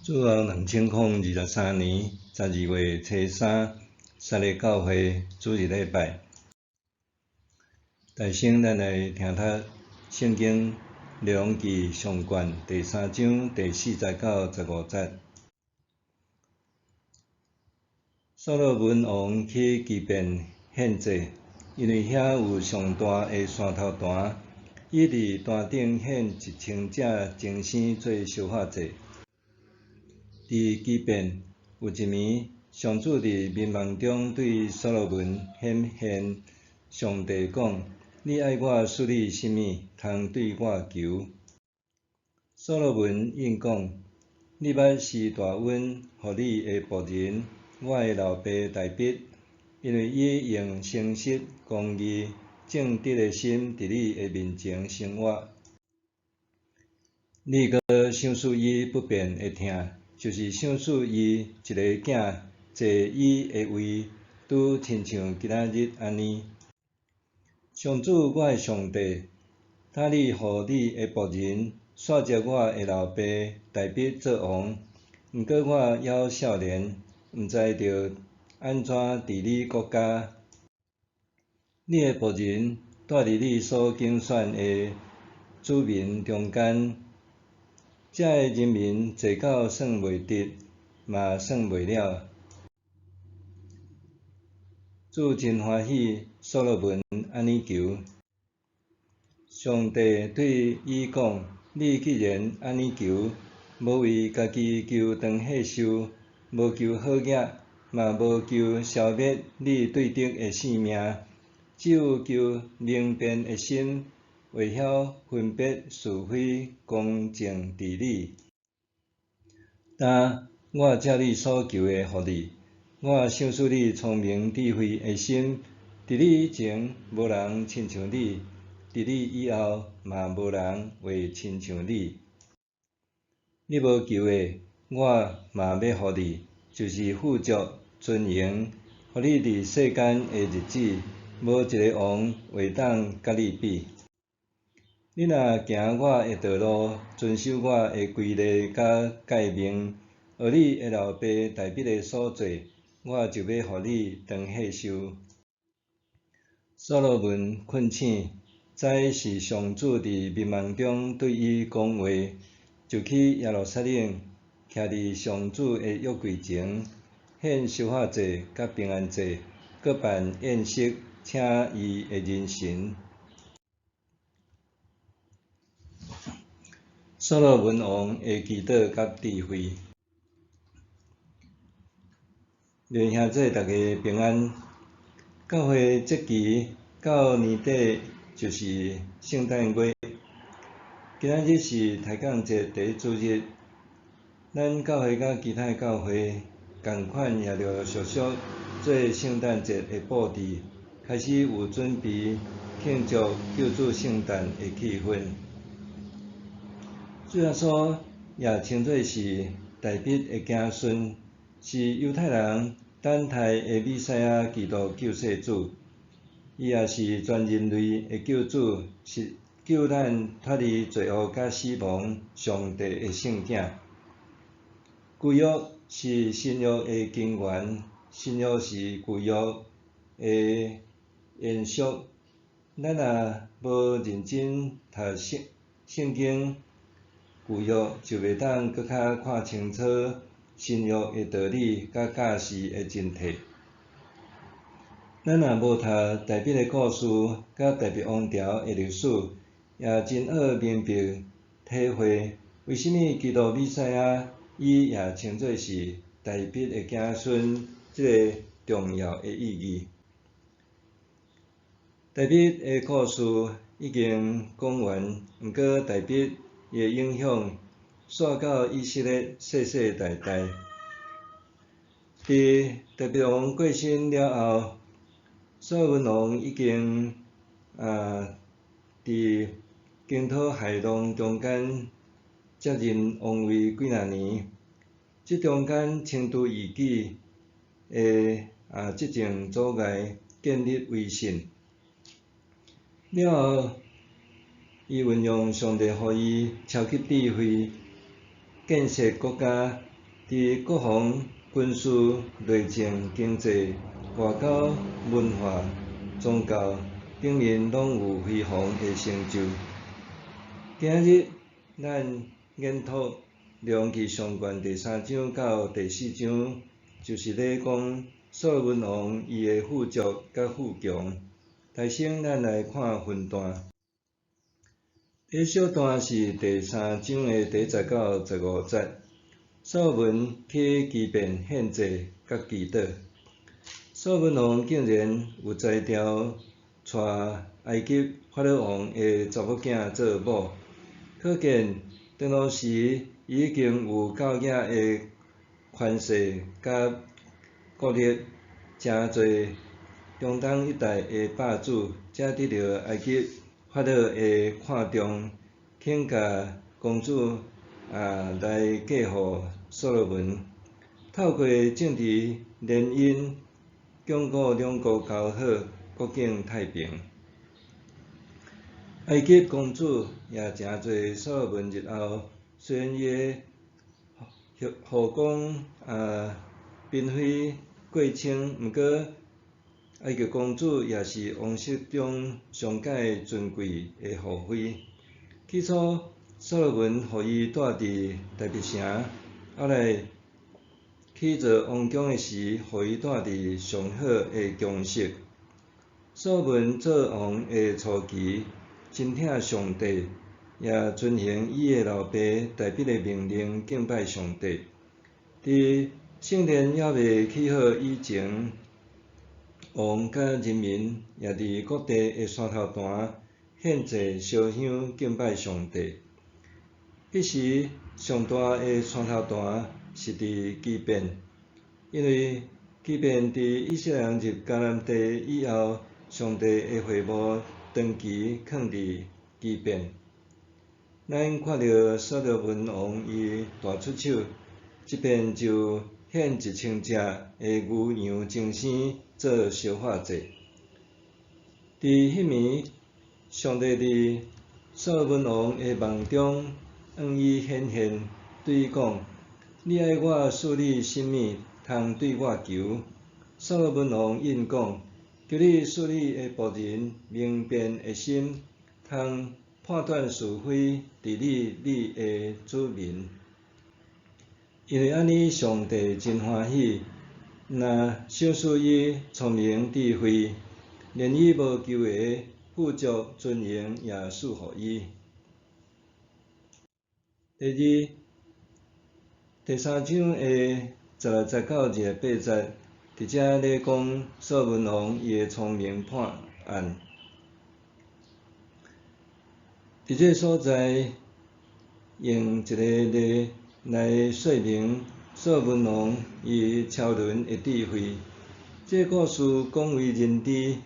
主後2023年12月初三，三个教會主日禮拜。大先咱來聽讀聖經列王紀上卷第三章第四節到十五節。所羅門王去基遍獻祭，因為遐有上大的山頭壇，伊佇壇頂獻一千隻精牲做燒化祭。佇基遍有一暝，上主佇眠夢中對所羅門顯現，上帝講：你愛我賜你啥物，通對我求？所羅門應講：你欲施大恩予你的僕人，我的老爸大衛，因為伊用誠實、公義、正直的心佇你的面前生活。你閣賞賜伊不變的疼，就是賞賜伊一个囝坐伊的位，拄親像今仔日按呢。上主我的上帝，塔你予你的僕人紲接我的老爸大衛做王，毋過我猶少年，毋知著按怎治理國家。你的僕人住佇你所揀選的子民中間，遮的人民濟到算袂得，嘛算袂了。主真歡喜所羅門按呢求。上帝對伊講：你既然按呢求，無為家己求長歲壽，無求好額，嘛無求消滅你對敵的性命，只有求明辨的心，會曉分別是非、公正治理。今我照你所求的予你，我賞賜你聰明智慧的心，佇你以前無人親像你，佇你以後嘛無人會親像你。你無求的，我嘛欲予你，就是富足、尊榮，予你佇世間的日子，無一个王會當佮你比。你若行我的道路，遵守我的規例佮誡命，學你的老爸大衛的所做，我就欲予你長歲壽。所羅門睏醒，知是上主佇眠夢中對伊講話，就去耶路撒冷，徛佇上主的約櫃前，獻燒化祭佮平安祭，閣辦宴席，請伊的人臣。所羅門王的祈禱佮智慧。弟兄姊大家平安。教會節期到年底就是聖誕月，今仔日是抬槓節第一主日，咱教會佮其他教會仝款也陸陸續續做聖誕節的布置，開始有準備慶祝救主聖誕的氣氛。主耶穌也稱做是大衛的子孫，是猶太人等待的彌賽亞基督救世主。伊也是全人類的救主，是救咱脫離罪惡佮死亡上帝的聖子。舊約是新約的根源，新約是舊約的延續。咱若無認真讀聖聖經，舊約就袂當閣較看清楚新約的道理佮教示的真諦。咱若無讀大衛的故事佮大衛王朝的歷史，也真學明白體會為啥物基督彌賽亞伊也稱做是大衛的子孫這个重要的意義。大衛的故事已經講完，毋過大衛伊的影響紲到以色列世世代代。佇大衛王過身了後，所羅門王已經佇驚濤駭浪中間接任王位幾若年，這中間輕而易舉的執政阻礙建立威信。了後，伊運用上帝予伊超級智慧，建設國家，佇國防、軍事、內政、經濟、外交、文化、宗教頂面攏有非凡的成就。今仔日咱研讀列王紀上卷第三章到第四章，就是咧講所羅門王伊的富足佮富強。首先，咱來看分段。第一小段是第三章的第一節到15節。所羅門去基遍獻祭佮祈禱。所羅門王竟然有才調娶埃及法老王的查某囝做某，可見當時伊已經有夠額的權勢佮國力，誠濟中東一帶的霸主，才得著埃及法老的看重，肯共公主來嫁予所羅門。透過政治聯姻，鞏固兩國交好，國境太平。埃及公主也誠濟所羅門日後，雖然伊的後宮嬪妃過千，毋過埃及公主也是王室中上蓋尊貴的後妃。起初，所羅門予伊住佇大衛城，後來起做王宮的時，予伊住佇上好的宮室。所羅門做王的初期，真疼上帝，也遵行伊的老爸大衛的命令，敬拜上帝。佇聖殿猶未起好以前，王佮人民也佇各地的山頭壇獻祭燒香敬拜上帝。彼時上大的山頭壇是佇基遍，因為基遍佇以色列人入迦南地以後，上帝的會幕長期囥佇基遍。咱看著所羅門王伊大出手，一遍就獻1000隻的牛羊精牲做燒化祭。佇彼暝，上帝佇所羅門王的夢中向伊顯現，對伊講：你愛我賜你啥物，通對我求？所羅門王應講：求你賜你的僕人明辨的心，通判斷是非，治理你的子民。因為按呢，上帝真歡喜，若賞賜伊聰明智慧，連伊無求的富足尊榮也賜予伊。第二，第三章的16節到28節，佇遮咧講所羅門王伊的聰明判案。佇這個所在，用一個例來說明所羅門王伊超人的智慧。這個故事廣為人知，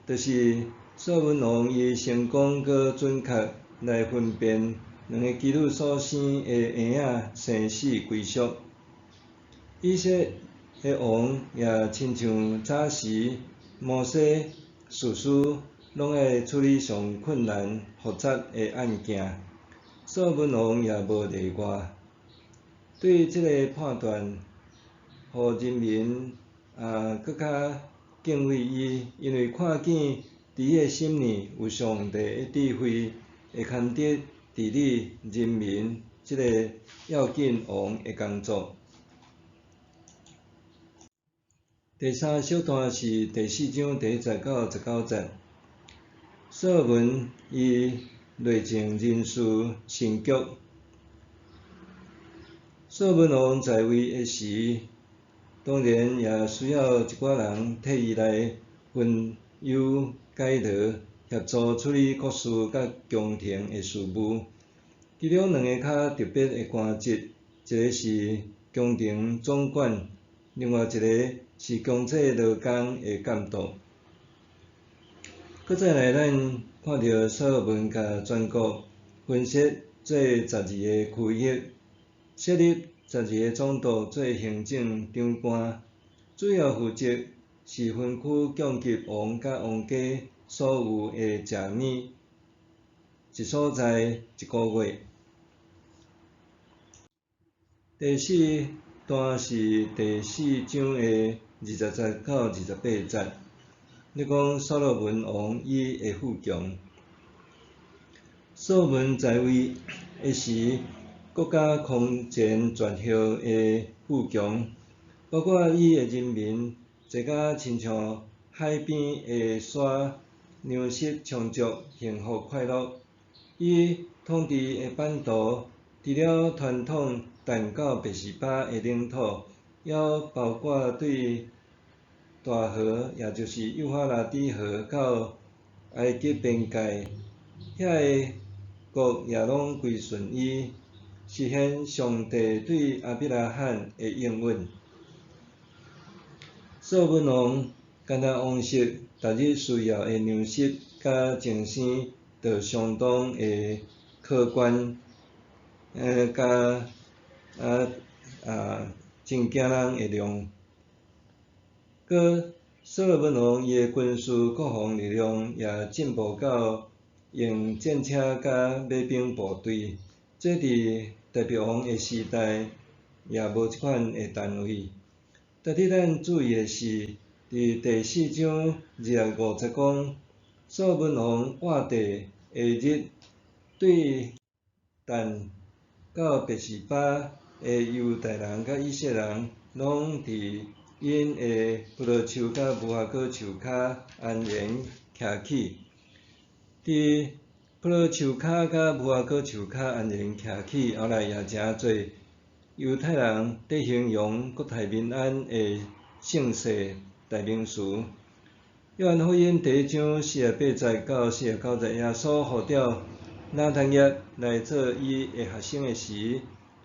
就是所羅門王伊成功閣準確來分辨兩個妓女所生的嬰仔生死歸屬。以色列的王也親像早時摩西士師攏愛處理上困難複雜的案件，所羅門王也無例外。對這个判斷，予人民閣較敬畏伊，因為看見佇伊的心裡有上帝的智慧，會堪得治理人民這个要緊王的工作。第三小段是第四章第一節到19節。所羅門伊內政人事神局。所羅門王在位的時，當然也需要一寡人替伊來分憂解勞，協助處理國事佮宮廷的事務。其中兩个較特別的官職，一个是宮廷總管，另外一个是經濟勞工的監督。閣再來，咱看著所羅門共全國分設做12个區域，設立12个總督做行政長官，主要負責是分區供給王佮王家所有的食物，一所在一个月。第四段是第四章的20節到28節，咧講所羅門王伊的富強。所羅門在位的時，國家空前絕後的富強，包括伊的人民濟甲親像海邊的沙，糧食充足，幸福快樂。伊統治的版圖，除了傳統但到別是巴的領土，猶包括對大河，也就是幼發拉底河到埃及邊界，遐个國也攏歸順伊，實現上帝對亞伯拉罕的應允。所羅門王敢若王室逐日需要的糧食佮精生，就相當的可觀，佮真驚人的量。閣所羅門王伊的軍事國防力量也進步到用戰車佮馬兵部隊，這佇大衛王的時代也無這款的單位。值得咱注意的是，佇第四章25節講，所羅門王活地的日，對但到別是巴的猶大人佮以色列人，攏佇𪜶的葡萄樹佮無花果樹跤安然徛起。佇葡萄樹跤佮無花果樹跤安然徛起，後來也成做猶太人佇形容國泰民安的盛世代名詞。約翰福音第一章48節到49節，耶穌呼召拿但業來做伊的學生的時，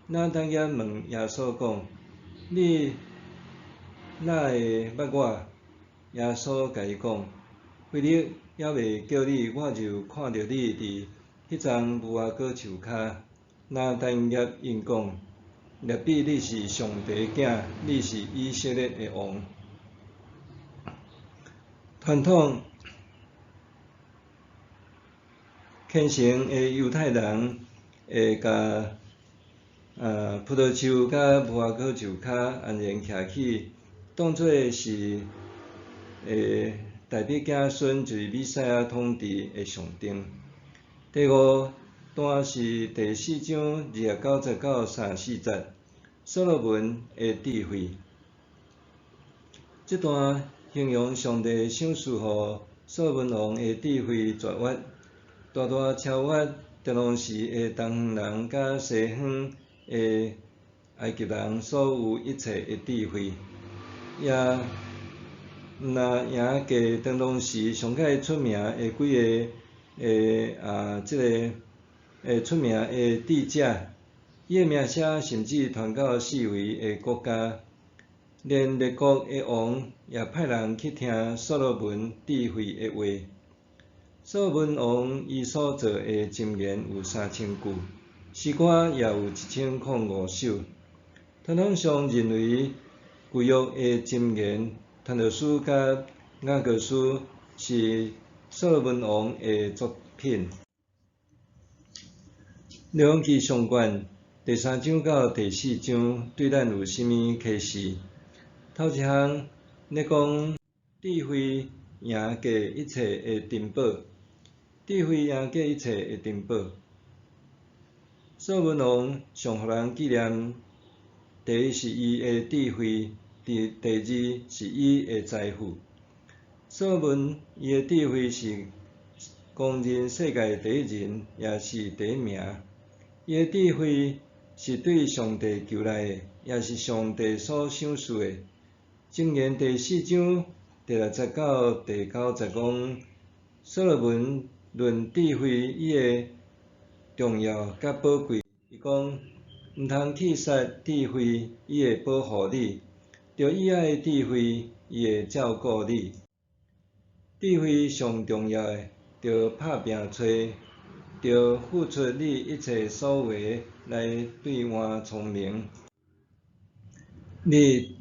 拿但業問耶穌講：你哪會捌我？耶穌共伊講：腓力猶未叫你，我就看著你佇彼叢無花果樹跤。拿但業應講：辣彼，你是上帝的囝，你是以色列的王。傳統虔誠的猶太人會共葡萄樹佮無花果樹跤安然徛起，當做是大衛子孫，就是彌賽亞統治的象徵。第五段是第四章29節到34節，所羅門的智慧。這段形容上帝賞賜予所羅門王的智慧絕越，大大超越當時的東方人佮西方的埃及人所有一切的智慧，也毋若贏過當時上蓋出名的幾个的這个出名的智者，伊的名聲甚至傳到四圍的國家，連列國的王也派人去聽所羅門智慧的話。所羅門王伊所做的箴言有3000句，詩歌也有1005首。傳統上認為舊約的箴言、傳道書佮雅歌書是所羅門王的作品。列王紀上卷第三章到第四章對咱有啥物啟示？頭一項咧講智慧贏過一切的珍寶，智慧贏過一切的珍寶。所羅門王上予人紀念，第一是伊的智慧，第二是伊的財富。所羅門伊的智慧是公認世界第一人，也是第一名。伊的智慧是對上帝求來的，也是上帝所賞賜的。箴言第四章第六節到第九節講，所羅門論智慧，伊的重要佮寶貴。伊講，毋通去殺智慧，伊會保護你；著伊愛的智慧，伊會照顧你。智慧上重要的，著拍拚揣，著付出你一切所有的來兌換聰明。你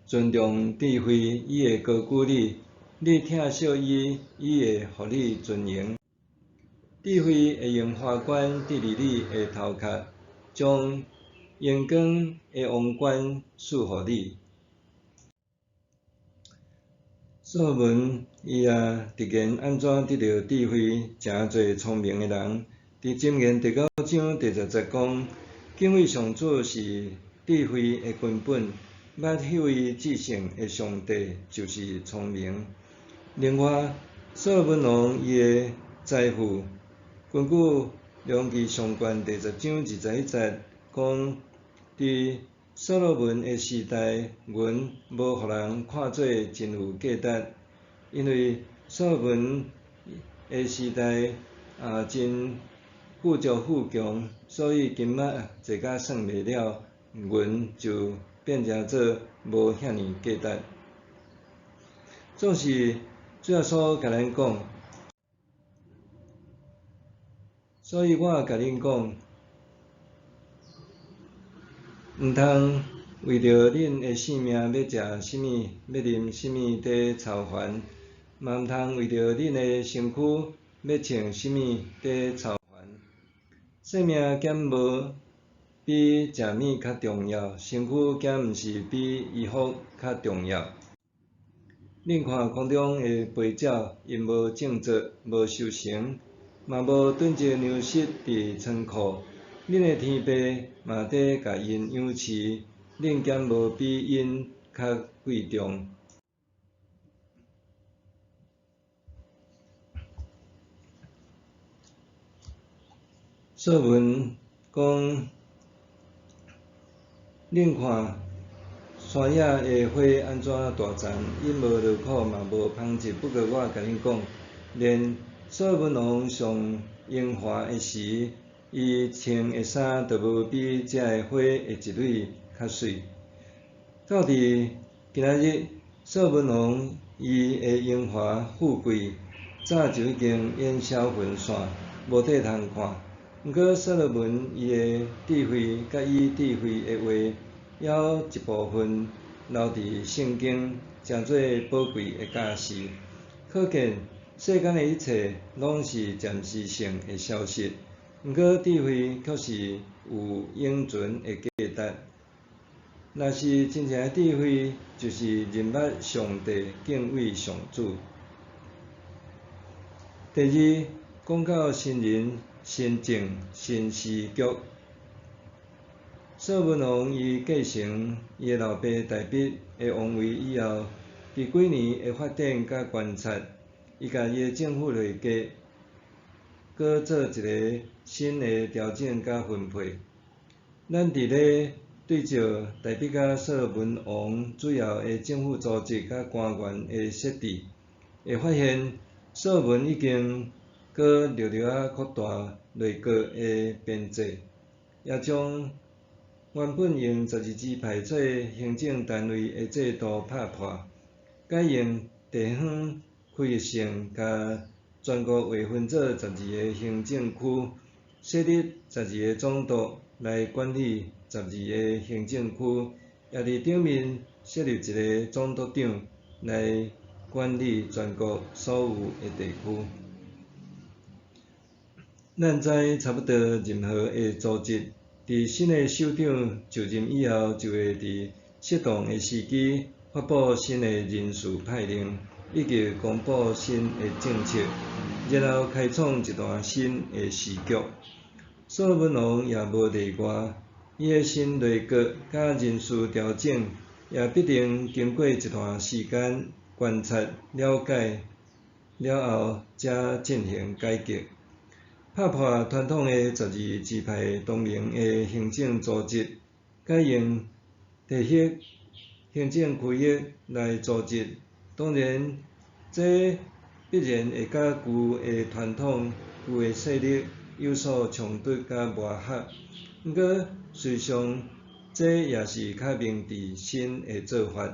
尊重智慧，伊會高舉你；你疼惜伊，伊會予你尊榮。智慧會用花冠戴佇你的頭殼，將榮光的王冠賜予你。所羅門伊也直言按怎得著智慧，成做聰明的人。佇箴言第九章第十節講：敬畏上主是智慧的根本，捌彼位至聖的上帝就是聰明。另外，所羅門王伊的財富，根據列王紀上卷第十章21節講，佇所羅門的時代，銀無予人看做真有價值，因為所羅門的時代啊真富足富強，所以金仔濟甲算袂了，銀就變成做無遐爾價值。總是主耶穌共咱講，所以我共恁講，毋通為著恁的性命欲食啥物，欲啉啥物佇操煩，嘛毋通為著恁的身軀欲穿啥物佇操煩。性命敢無比食物較重要？身軀敢毋是比衣服較重要？恁看空中的飛鳥，𪜶無種植，無收成，嘛無囤積糧食佇倉庫，恁的天父嘛佇共𪜶養飼，恁敢無比𪜶較貴重？所羅門講，恁看山野的花按怎大叢，𪜶無勞苦嘛無紡織。不過我共恁講，連所羅門王上榮華的時，伊穿的衫都無比這个花的一蕊較媠。到佇今仔日，所羅門王伊的榮華富貴，早就已經煙消雲散，無塊通看。毋過所羅門伊的智慧，佮伊智慧的話，猶有一部分留佇聖經，成做寶貴的教示。可見世間的一切攏是暫時性的消失，毋過智慧卻是有永存的價值。若是真正的智慧，就是認捌上帝、敬畏上主。第二，講到新人、新政、新時局。所羅門王伊繼承伊的老爸大衛的王位以後，佇幾年的發展佮觀察，伊共伊的政府內閣閣做一个新的調整佮分配。咱佇咧對照大衛佮所羅門王主要的政府組織佮官員的設置，會發現所羅門已經閣略略仔擴大內閣的編制，也將原本用十二支派做行政單位的制度拍破，改用地方區域性共全國劃分做十二个行政區，設立十二个總督來管理十二个行政區，也佇頂面設立一个總督長來管理全國所有的地區。咱知差不多任何的組織，佇新的首長就任以後，就會佇適當的時機發布新的人事派令，以及公布新的政策，然後開創一段新的時局。所羅門王也無例外，伊的新內閣佮人事調整，也必定經過一段時間觀察、了解了後，才進行改革。拍破傳統的十二支派同盟的行政組織，改用地域行政區域來組織。當然，這必然會佮舊的傳統、舊的勢力有所衝突佮磨合。毋過，事實上，這也是較明智新的做法。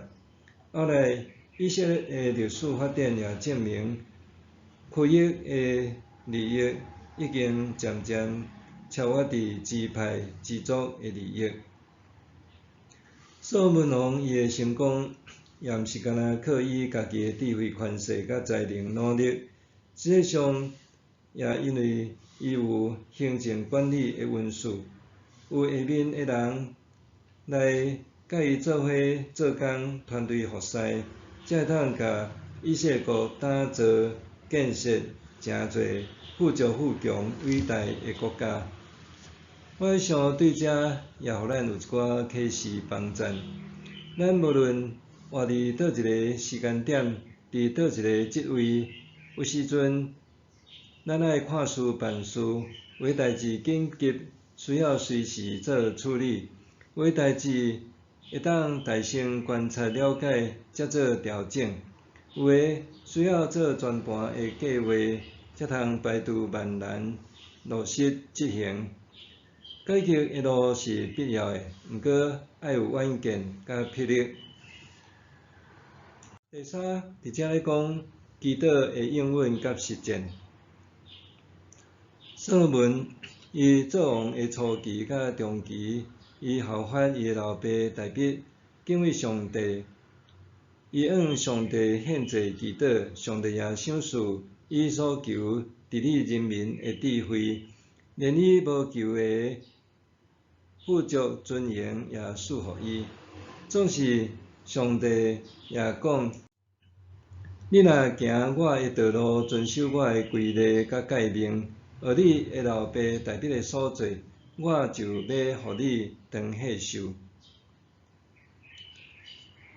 後來，以色列的歷史發展也證明，區域的利益已經漸漸超越佇支派支族的利益。所羅門王伊的成功，也毋是干焦靠伊家己的智慧、權勢佮才能努力，實際上也因為伊有行政管理的文書，有下面的人來佮伊做伙做工，團隊服侍，才會當共以色列國打造建設誠濟富足富強偉大的國家。我想對這也予咱有一寡啟示幫贊。咱無論活佇佗一个時間點，佇佗一个職位，有時陣咱愛看事辦事，有的代誌緊急，需要隨時做處理；有的代誌會當耐心觀察了解，才做調整；有的需要做全盤的計劃，才通排除萬難，落實執行。改革的路是必要的，毋過愛有遠見佮魄力。第三，佇遮咧講祈禱的應允佮實踐。所羅門伊做王的初期佮中期，伊效法伊的老爸大衛，敬畏上帝。伊向上帝獻祭祈禱，上帝也賞賜伊所求治理人民的智慧，連伊無求的富足尊榮也賜予伊。總是上帝也講：你若行我的道路，遵守我的規例佮誡命，學你的老爸大衛的所做，我就欲予你長歲壽。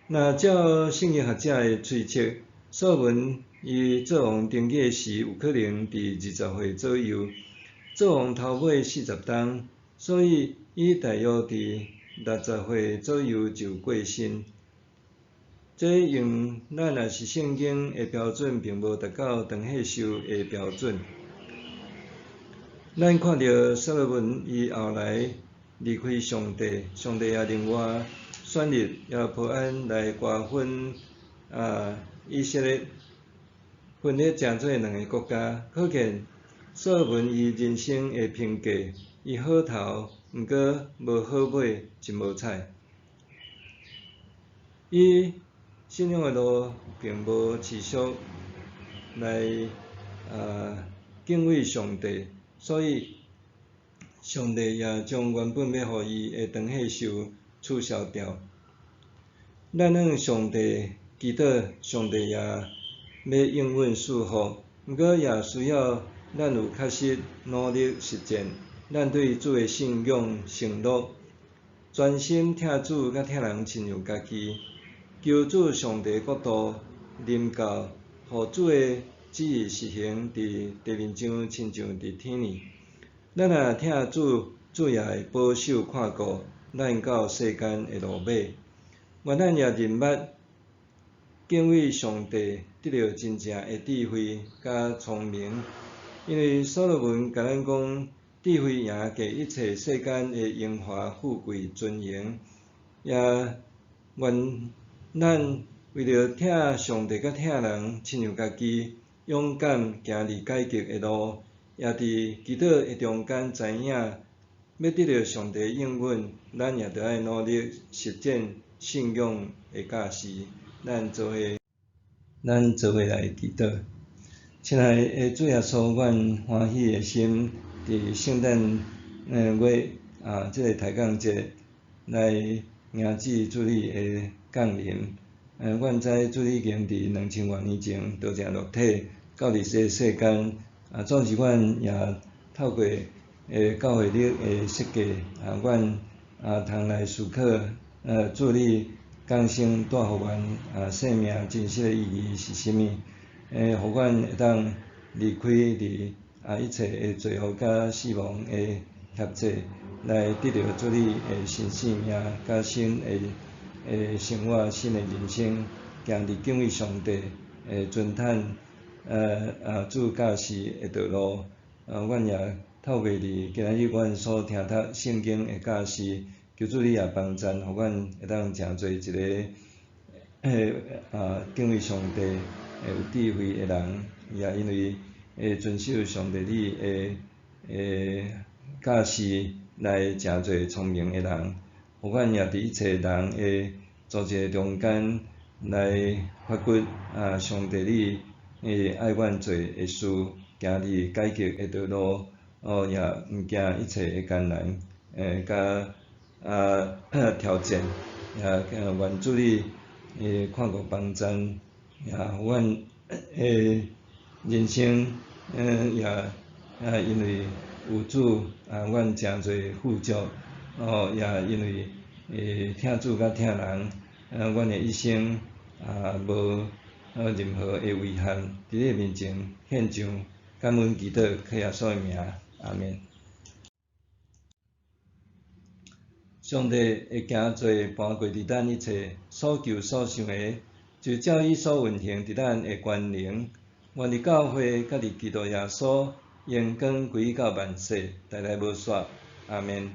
若照聖經學者的推測，所羅門伊做王登基時，有可能佇20歲左右，做王頭尾40冬，所以伊大約佇60歲左右就過身。這用咱若是聖經的標準，並無達到長歲壽的標準。咱看著所羅門伊後來離開上帝，上帝也另外選立耶羅波安來瓜分以色列，分裂成做兩个國家。可見所羅門伊人生的評價，伊好頭，毋過無好尾，真無彩。伊信仰的路並無持續來敬畏上帝，所以上帝也將原本欲予伊的長歲壽取消掉。咱向上帝祈禱，上帝也欲應允賜福，毋過也需要咱有確實努力實踐，咱對主的信仰承諾，專心疼主佮疼人親像家己，求主上帝國度臨到，予主的旨意實行佇地面上，親像佇天爾。咱若疼主，主也會保守看顧咱到世間的落尾。願咱也認捌敬畏上帝，得著真正的智慧佮聰明。因為所羅門共咱講，智慧贏過一切世間的榮華富貴尊榮。也願咱為著疼上帝佮疼人，親像家己，勇敢行佇改革的路，也佇祈禱的中間知影，欲得著上帝應允，咱也著愛努力實踐信仰的教示。咱做伙來祈禱。親愛的主耶穌，阮歡喜的心，佇聖誕月這个抬槓節來迎接主你的降臨。阮知主你已經佇2000外年前道成肉體到佇這个世間，總是阮也透過教會曆的設計，阮通來思考，主你降生帶予阮生命真實的意義是啥物？予阮會當離開佇一切的罪惡佮死亡的轄制，來得著主你的新生命佮新的生活、新的人生，行佇敬畏上帝的遵趁主教示的道路。阮也透過佇今仔日阮所聽讀聖經的教示，求主你也幫贊，予阮會當成做一个敬畏上帝、有智慧的人，也因為會遵守上帝你的教示，來成做聰明的人。予阮也佇一切人的組織中間來發掘上帝你愛阮做的事，行佇改革的道路，也毋驚一切的艱難，佮啊挑戰，也願主你看顧幫贊，也予阮的人生，也因為有主啊，阮誠濟富足，哦，也因為疼主佮疼人，阮的一生啊無任何的遺憾，佇你面前獻上感恩祈禱，靠耶穌的名，阿們。上帝的行做搬過佇咱一切所求所想的，就照伊所運行佇咱的權能。願佇教會佮佇基督耶穌，榮光歸到萬世，代代無煞。阿們。